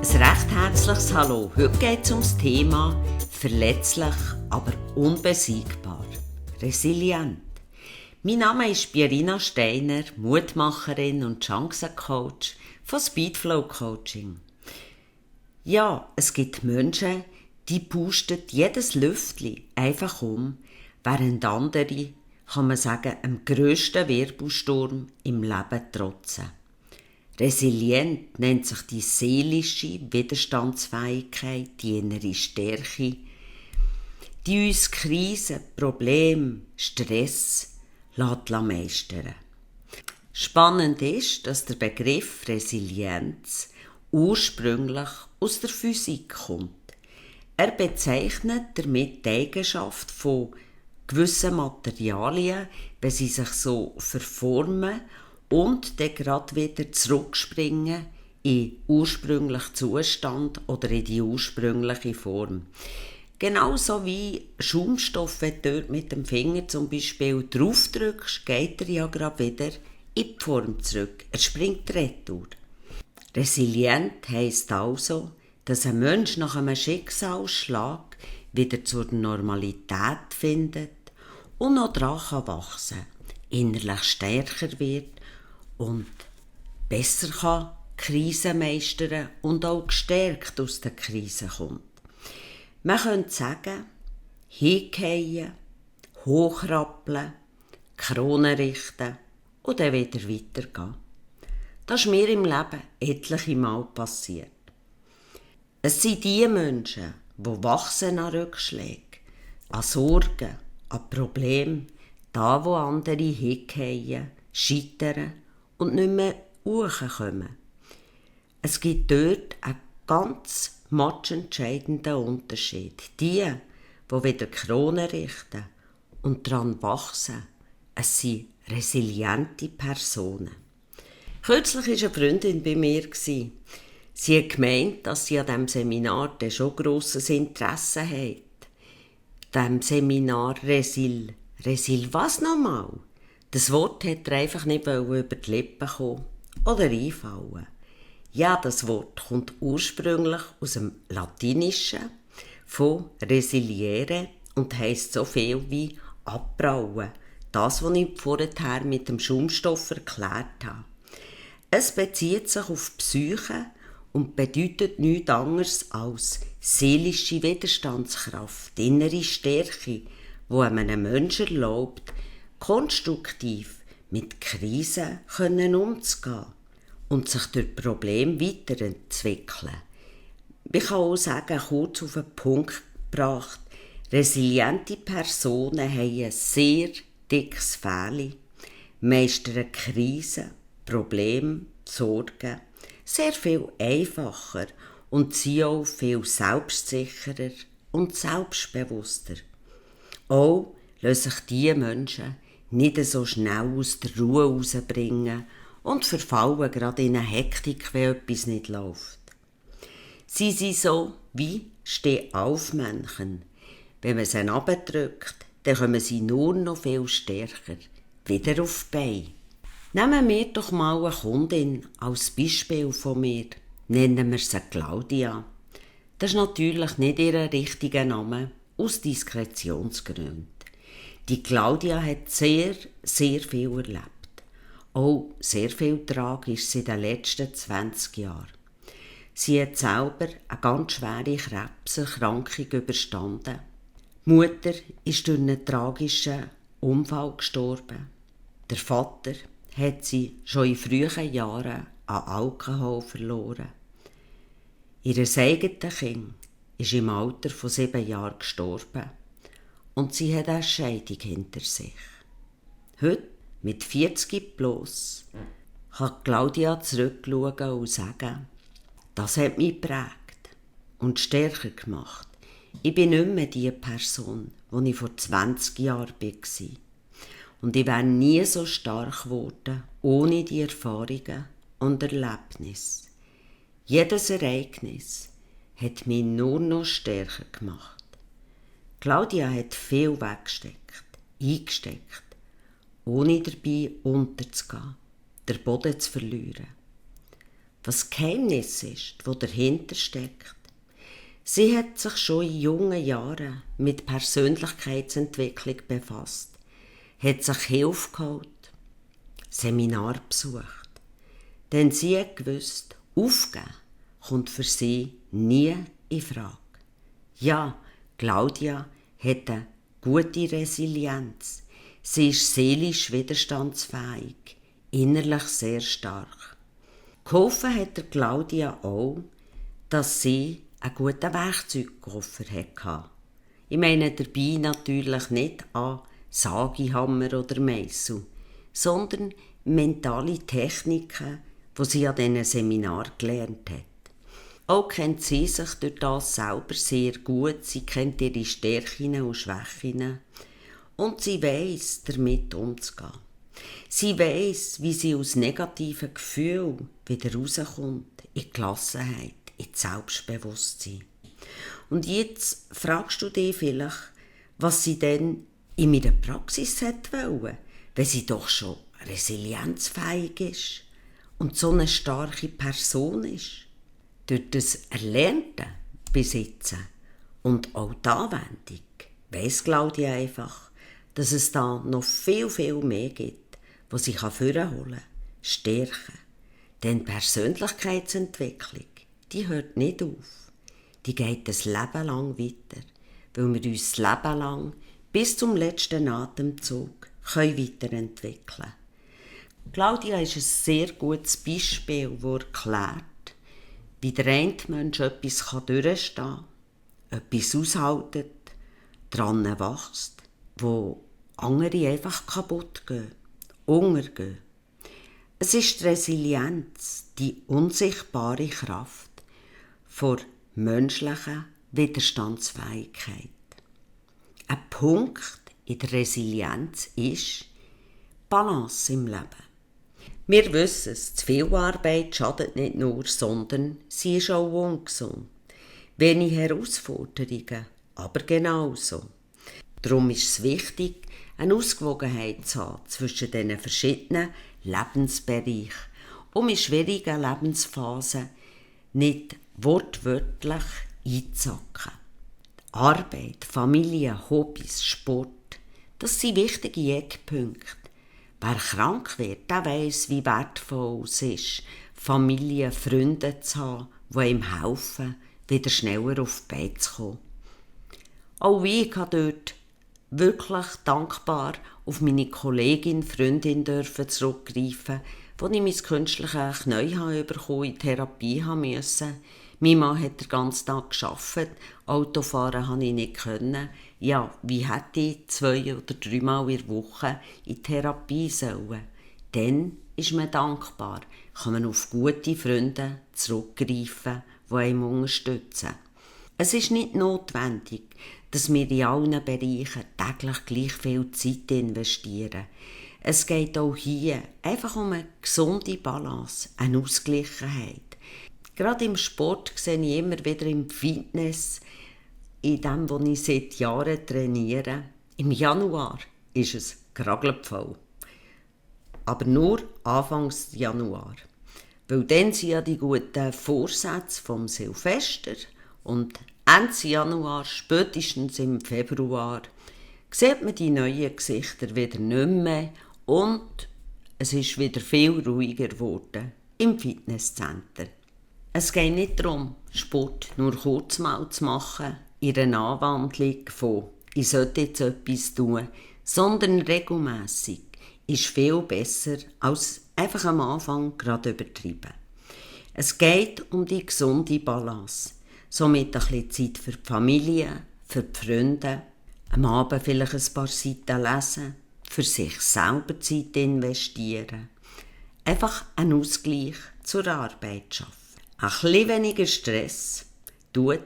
Ein recht herzliches Hallo. Heute geht es um das Thema verletzlich, aber unbesiegbar. Resilient. Mein Name ist Pierina Steiner, Mutmacherin und Chancencoach von Speedflow Coaching. Ja, es gibt Menschen, die pusten jedes Lüftchen einfach um, während andere, kann man sagen, am grössten Wirbelsturm im Leben trotzen. Resilient nennt sich die seelische Widerstandsfähigkeit, die innere Stärke, die uns Krisen, Probleme, Stress meistern. Spannend ist, dass der Begriff Resilienz ursprünglich aus der Physik kommt. Er bezeichnet damit die Eigenschaft von gewissen Materialien, wenn sie sich so verformen und dann gerade wieder zurückspringen in den ursprünglichen Zustand oder in die ursprüngliche Form. Genauso wie Schaumstoff, wenn du dort mit dem Finger zum Beispiel drauf drückst, geht er ja gerade wieder in die Form zurück. Er springt retour. Resilient heisst also, dass ein Mensch nach einem Schicksalsschlag wieder zur Normalität findet und noch daran wachsen kann, innerlich stärker wird und besser kann Krisen meistern und auch gestärkt aus der Krise kommt. Man könnte sagen, hinfallen, hochrappeln, Krone richten und dann wieder weitergehen. Das ist mir im Leben etliche Mal passiert. Es sind die Menschen, die wachsen an Rückschlägen, an Sorgen, an Problemen, da wo andere hinfallen, scheitern und nicht mehr hochkommen. Es gibt dort einen ganz matchentscheidenden Unterschied. Die wieder die Krone richten und daran wachsen, es sind resiliente Personen. Kürzlich war eine Freundin bei mir. Sie hat gemeint, dass sie an diesem Seminar schon grosses Interesse hat. Diesem Seminar Resil was nochmal? Das Wort hat er einfach nicht über die Lippen kommen oder einfallen. Ja, das Wort kommt ursprünglich aus dem Latinischen, von resiliere und heisst so viel wie abbrauen. Das, was ich vorher mit dem Schaumstoff erklärt habe. Es bezieht sich auf die Psyche und bedeutet nichts anderes als seelische Widerstandskraft, innere Stärke, die einem Menschen erlaubt, konstruktiv mit Krisen umzugehen und sich durch Probleme weiterentwickeln. Ich kann auch sagen, kurz auf den Punkt gebracht, resiliente Personen haben ein sehr dickes Fell, meistern Krisen, Probleme, Sorgen sehr viel einfacher und sind auch viel selbstsicherer und selbstbewusster. Auch lassen sich diese Menschen nicht so schnell aus der Ruhe rausbringen und verfallen gerade in eine Hektik, wenn etwas nicht läuft. Sie sind so wie Steh-auf-Männchen. Wenn man sie runterdrückt, dann kommen sie nur noch viel stärker wieder auf die Beine. Nehmen wir doch mal eine Kundin als Beispiel von mir. Nennen wir sie Claudia. Das ist natürlich nicht ihr richtiger Name, aus Diskretionsgründen. Die Claudia hat sehr, sehr viel erlebt. Auch sehr viel Tragisches in den letzten 20 Jahren. Sie hat selber eine ganz schwere Krebserkrankung überstanden. Die Mutter ist durch einen tragischen Unfall gestorben. Der Vater hat sie schon in frühen Jahren an Alkohol verloren. Ihr eigenes Kind ist im Alter von 7 Jahren gestorben und sie hat eine Scheidung hinter sich. Heute, mit 40 plus, kann Claudia zurückschauen und sagen, das hat mich geprägt und stärker gemacht. Ich bin nicht mehr die Person, die ich vor 20 Jahren war. Und ich wäre nie so stark geworden, ohne die Erfahrungen und Erlebnisse. Jedes Ereignis hat mich nur noch stärker gemacht. Claudia hat viel eingesteckt, ohne dabei unterzugehen, den Boden zu verlieren. was das Geheimnis ist, das dahinter steckt. Sie hat sich schon in jungen Jahren mit Persönlichkeitsentwicklung befasst, hat sich Hilfe geholt, Seminar besucht. Denn sie hat gewusst, aufgeben kommt für sie nie in Frage. Ja, Claudia hat eine gute Resilienz. Sie ist seelisch widerstandsfähig, innerlich sehr stark. Geholfen hat der Claudia auch, dass sie einen guten Werkzeugkoffer hatte. Ich meine dabei natürlich nicht an Sagihammer oder Meißel, sondern mentale Techniken, die sie an diesen Seminaren gelernt hat. Auch kennt sie sich durch das selber sehr gut, sie kennt ihre Stärken und Schwächen und sie weiss, damit umzugehen. Sie weiss, wie sie aus negativen Gefühlen wieder rauskommt, in die Gelassenheit, in das Selbstbewusstsein. Und jetzt fragst du dich vielleicht, was sie denn in ihrer Praxis wollte, wenn sie doch schon resilienzfähig ist und so eine starke Person ist. Durch das Erlernte Besitzen und auch die Anwendung weiss Claudia einfach, dass es da noch viel, viel mehr gibt, was sie hervorholen kann, stärken. Denn Persönlichkeitsentwicklung, die hört nicht auf. Die geht das Leben lang weiter, weil wir uns das Leben lang bis zum letzten Atemzug weiterentwickeln können. Claudia ist ein sehr gutes Beispiel, das erklärt, wie der eine Mensch etwas durchstehen kann, etwas aushaltet, daran wächst, wo andere einfach kaputt gehen, untergehen. Es ist die Resilienz, die unsichtbare Kraft vor menschlicher Widerstandsfähigkeit. Ein Punkt in der Resilienz ist Balance im Leben. Wir wissen es, zu viel Arbeit schadet nicht nur, sondern sie ist auch ungesund. Wenig Herausforderungen, aber genauso. Darum ist es wichtig, eine Ausgewogenheit zu haben zwischen diesen verschiedenen Lebensbereichen, um in schwierigen Lebensphasen nicht wortwörtlich einzusacken. Arbeit, Familie, Hobbys, Sport, das sind wichtige Eckpunkte. Wer krank wird, der weiss, wie wertvoll es ist, Familie, Freunde zu haben, die ihm helfen, wieder schneller auf die Beine zu kommen. Auch ich kann dort wirklich dankbar auf meine Kollegin, Freundin zurückgreifen, als ich mein künstliches Knie bekommen in Therapie musste. Mein Mann hat den ganzen Tag gearbeitet, Autofahren konnte ich nicht. Ja, wie hätte ich 2 oder 3 Mal in der Woche in Therapie sollen? Dann ist man dankbar, kann man auf gute Freunde zurückgreifen, die einen unterstützen. Es ist nicht notwendig, dass wir in allen Bereichen täglich gleich viel Zeit investieren. Es geht auch hier einfach um eine gesunde Balance, eine Ausgleichheit. Gerade im Sport sehe ich immer wieder im Fitness, in dem, wo ich seit Jahren trainiere. Im Januar ist es kragelvoll. Aber nur Anfangs Januar. Weil dann sind ja die guten Vorsätze vom Silvester und Ende Januar, spätestens im Februar, sieht man die neuen Gesichter wieder nicht mehr und es ist wieder viel ruhiger geworden im Fitnesscenter. Es geht nicht darum, Sport nur kurz mal zu machen, in einer Anwandlung von «Ich sollte jetzt etwas tun», sondern regelmässig ist viel besser als einfach am Anfang gerade übertrieben. Es geht um die gesunde Balance, somit ein bisschen Zeit für die Familie, für die Freunde, am Abend vielleicht ein paar Seiten lesen, für sich selber Zeit investieren, einfach einen Ausgleich zur Arbeit schaffen. Ein bisschen weniger Stress tut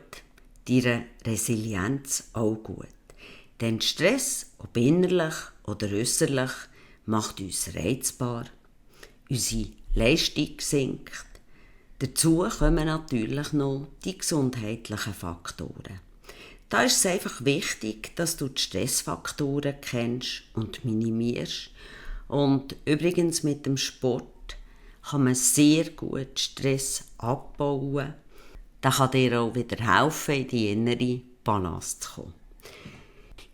deiner Resilienz auch gut. Denn Stress, ob innerlich oder äußerlich, macht uns reizbar, unsere Leistung sinkt. Dazu kommen natürlich noch die gesundheitlichen Faktoren. Da ist es einfach wichtig, dass du die Stressfaktoren kennst und minimierst. Und übrigens mit dem Sport kann man sehr gut Stress abbauen. Das kann dir auch wieder helfen, in die innere Balance zu kommen.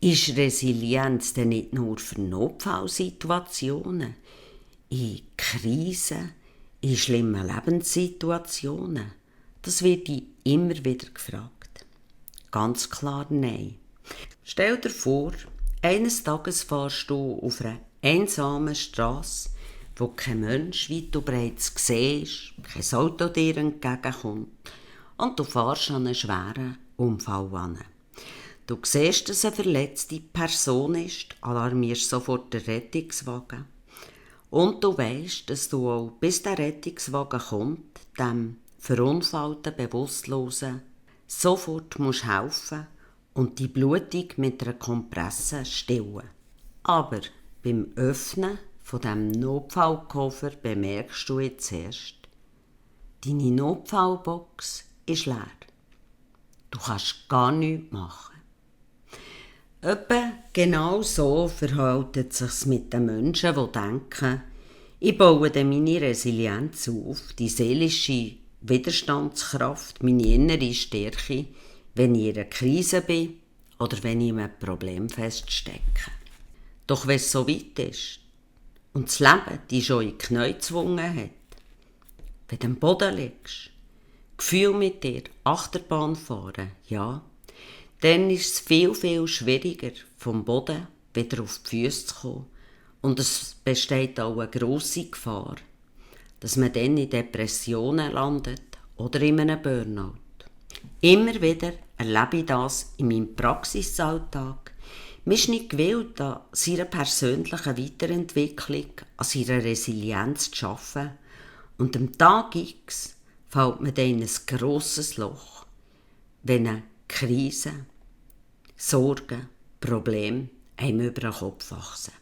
Ist Resilienz denn nicht nur für Notfallsituationen, in Krisen, in schlimmen Lebenssituationen? Das wird immer wieder gefragt. Ganz klar nein. Stell dir vor, eines Tages fährst du auf einer einsamen Strasse, wo kein Mensch weit und breit siehst, kein Auto dir entgegenkommt und du fährst an einen schweren Unfall an. Du siehst, dass eine verletzte Person ist, alarmierst sofort den Rettungswagen. Und du weisst, dass du auch, bis der Rettungswagen kommt, dem verunfallten Bewusstlosen sofort helfen musst und die Blutung mit einer Kompresse stillen. Aber beim Öffnen von dem Notfallkoffer bemerkst du jetzt erst, deine Notfallbox ist leer. Du kannst gar nichts machen. Etwa genau so verhält es sich mit den Menschen, die denken, ich baue dann meine Resilienz auf, die seelische Widerstandskraft, meine innere Stärke, wenn ich in einer Krise bin oder wenn ich in einem Problem feststecke. Doch wenn es so weit ist und das Leben dich schon in die Knie gezwungen hat, wenn du am Boden liegst, Gefühl mit dir, Achterbahn fahren, ja, dann ist es viel, viel schwieriger, vom Boden wieder auf die Füße zu kommen. Und es besteht auch eine grosse Gefahr, dass man dann in Depressionen landet oder in einem Burnout. Immer wieder erlebe ich das in meinem Praxisalltag. Man ist nicht gewillt, an seiner persönlichen Weiterentwicklung, an seiner Resilienz zu arbeiten. Und am Tag X fällt man dann in ein grosses Loch, wenn eine Krise, Sorgen, Probleme einem über den Kopf wachsen.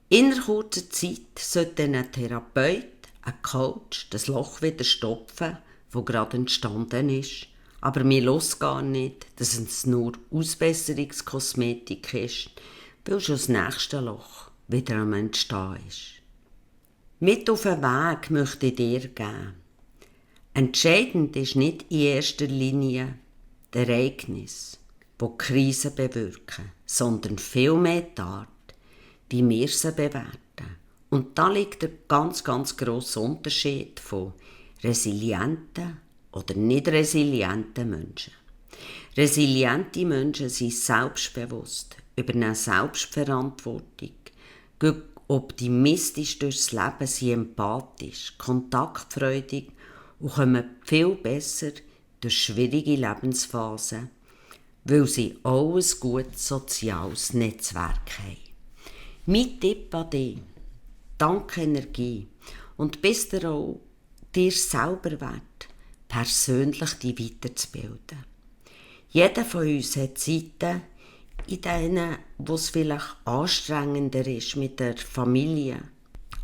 In einer kurzen Zeit sollte ein Therapeut, ein Coach das Loch wieder stopfen, das gerade entstanden ist. Aber mir los gar nicht, dass es nur Ausbesserungskosmetik ist, weil schon das nächste Loch wieder am Entstehen ist. Mit auf den Weg möchte ich dir geben. Entscheidend ist nicht in erster Linie das Ereignis, das die Krisen bewirken, sondern vielmehr die Art, wie wir sie bewerten. Und da liegt der ganz, ganz grosse Unterschied von resilienten oder nicht resilienten Menschen. Resiliente Menschen sind selbstbewusst, übernehmen Selbstverantwortung, gehen optimistisch durchs Leben, sind empathisch, kontaktfreudig und kommen viel besser durch schwierige Lebensphasen, weil sie auch ein gutes soziales Netzwerk haben. Mein Tipp an dich: danke Energie und bist dir auch dir selber wert, persönlich dich weiterzubilden. Jeder von uns hat Zeiten, in denen, wo es vielleicht anstrengender ist mit der Familie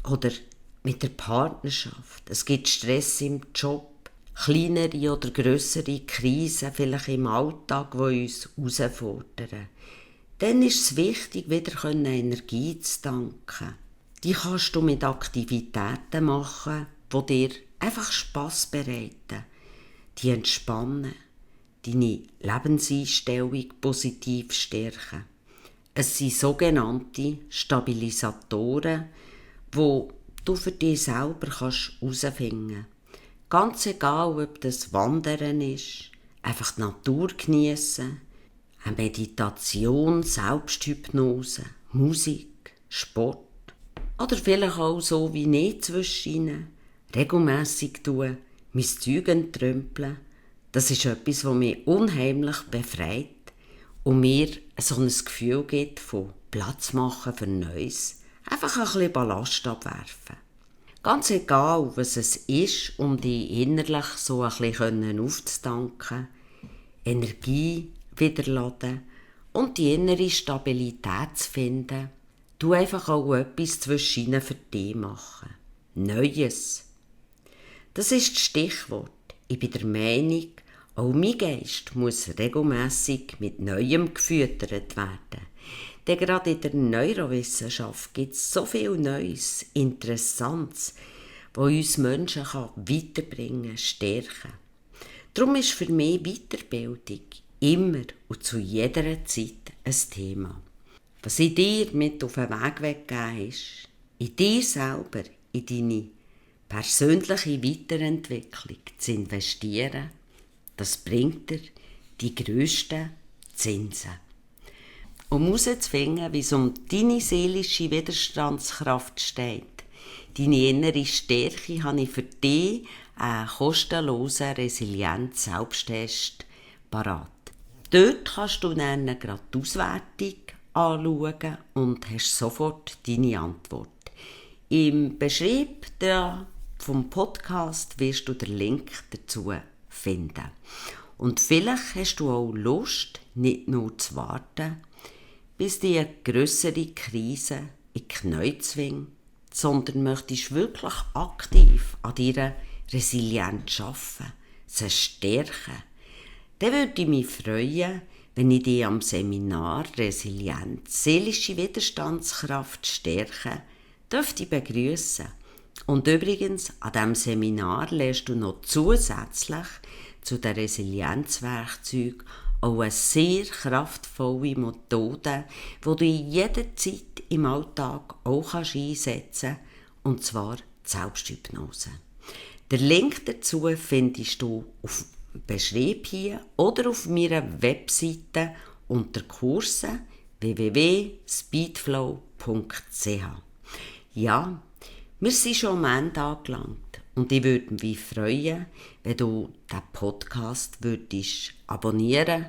oder mit der Partnerschaft. Es gibt Stress im Job, kleinere oder grössere Krisen vielleicht im Alltag, die uns herausfordern. Dann ist es wichtig, wieder Energie zu tanken. Die kannst du mit Aktivitäten machen, die dir einfach Spass bereiten, die entspannen, deine Lebenseinstellung positiv stärken. Es sind sogenannte Stabilisatoren, die du für dich selber herausfinden kannst. Ganz egal, ob das Wandern ist, einfach die Natur geniessen, eine Meditation, Selbsthypnose, Musik, Sport oder vielleicht auch so wie nicht zwischen regelmässig tun, mein Zeug entrümpeln. Das ist etwas, das mich unheimlich befreit und mir so ein Gefühl gibt von Platz machen für Neues. Einfach ein bisschen Ballast abwerfen. Ganz egal, was es ist, um dich innerlich so ein bisschen aufzutanken, Energie wiederladen und die innere Stabilität zu finden, du einfach auch etwas zwischen für dich machen. Neues. Das ist das Stichwort. Ich bin der Meinung, auch mein Geist muss regelmässig mit Neuem gefüttert werden. Denn gerade in der Neurowissenschaft gibt es so viel Neues, Interessantes, das uns Menschen weiterbringen kann, stärken. Darum ist für mich Weiterbildung immer und zu jeder Zeit ein Thema. Was ich dir mit auf den Weg weggeben ist, in dir selber, in deine persönliche Weiterentwicklung zu investieren, das bringt dir die grössten Zinsen. Um herauszufinden, wie es um deine seelische Widerstandskraft steht, deine innere Stärke, habe ich für dich einen kostenlosen Resilienz-Selbsttest parat. Dort kannst du dann gerade die Auswertung anschauen und hast sofort deine Antwort. Im Beschrieb vom Podcast wirst du den Link dazu finden. Und vielleicht hast du auch Lust, nicht nur zu warten, bis die eine grössere Krise in die Knie zwingt, sondern möchtest wirklich aktiv an deiner Resilienz arbeiten, sie stärken. Dann würde ich mich freuen, wenn ich dich am Seminar Resilienz, seelische Widerstandskraft stärken, dürfte ich begrüssen. Und übrigens, an diesem Seminar lernst du noch zusätzlich zu den Resilienzwerkzeugen auch eine sehr kraftvolle Methode, die du in jeder Zeit im Alltag auch einsetzen kannst, und zwar die Selbsthypnose. Den Link dazu findest du auf Beschrieb hier oder auf meiner Webseite unter Kurse www.speedflow.ch. Ja, wir sind schon am Ende angelangt und ich würde mich freuen, wenn du diesen Podcast würdest abonnieren,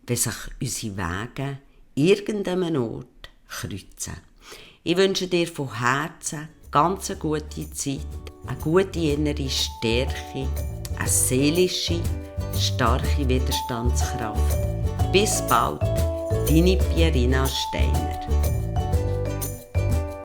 wenn sich unsere Wege irgendeinem Ort kreuzen. Ich wünsche dir von Herzen ganz eine gute Zeit, eine gute innere Stärke, eine seelische, starke Widerstandskraft. Bis bald, deine Pierina Steiner.